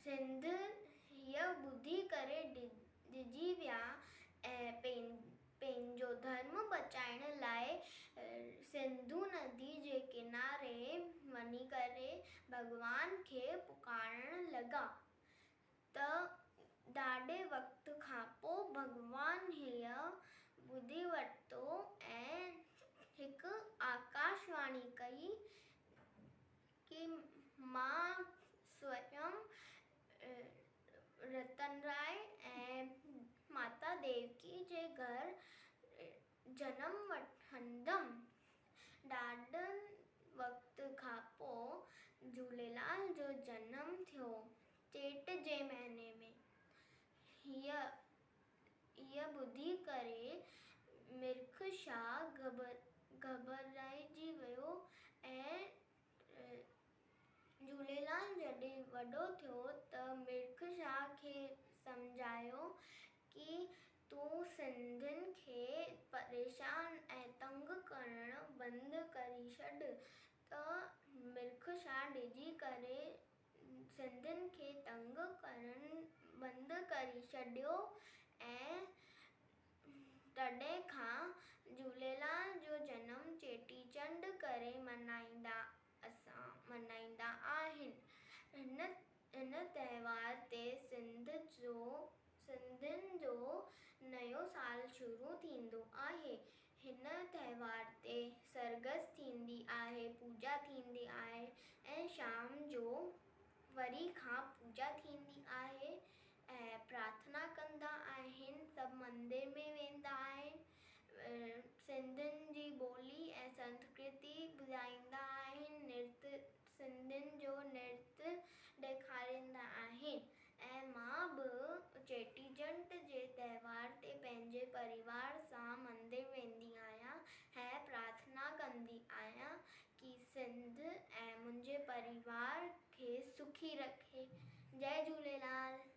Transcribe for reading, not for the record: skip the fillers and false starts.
سنڌ هيء ٻڌي ڪري ڊڄي ويا ۽ پنهنجو ڌرم بچائڻ لاء سنڌو ندي جي ڪناري وڃي ڪري ڀڳوان کي پڪارڻ لڳا ته ڏاڍي وقت کان پوء ڀڳوان هيء ٻڌي ورتو ۽ هڪ آڪاش واڻي ڪئي ڪي مان سويم رتن راء ۽ ماتا ديوڪي جي گهر جنم وٺندم. ڏاڍن وقت کان پوء جهوليلال جو جنم ٿيو چيٽ جي مهيني ۾. هيء هيء ٻڌي ڪري مرک شاهه گهٻرائجي ويو ۽ جهوليلال جڏهن وڏو ٿيو ته مرک شاهه کي سمجهايو ڪي تون سنڌين کي پريشان ۽ تنگ ڪرڻ بند ڪري ڇڏ ته مرک شاهه ڊڄي ڪري سنڌين کي تنگ ڪرڻ بند ڪري ڇڏيو ۽ تڏهن کان جهوليلال جو جنم چيٽي چنڊ ڪري ملهائيندا اسان ملهائيندا آهن. هن هن تهوار تي سنڌ جو سنڌين جو نيو سال شروع ٿيندو آهي. هن تهوار تي سرگس ٿيندي آهي، پوڄا ٿيندي آهي ۽ شام جو وري کان پوڄا ٿيندي آهي. ۽ پرارٿنا ڪندا آهن سڀ مندر ۾ ويندا آهن سنڌين جي ٻولي ۽ سنسڪرتي ٻڌائيندا آهن نرت سنڌين جو نرت ڏيکاريندا آهن ۽ مان به چيٽي چنڊ جي تهوار تي پنهنجي پريوار سان مندر ويندي آهيان ۽ پرارٿنا ڪندي آهيان ڪي سنڌ ۽ منهنجي پريوار کي سکي رکي جئي جهوليلال.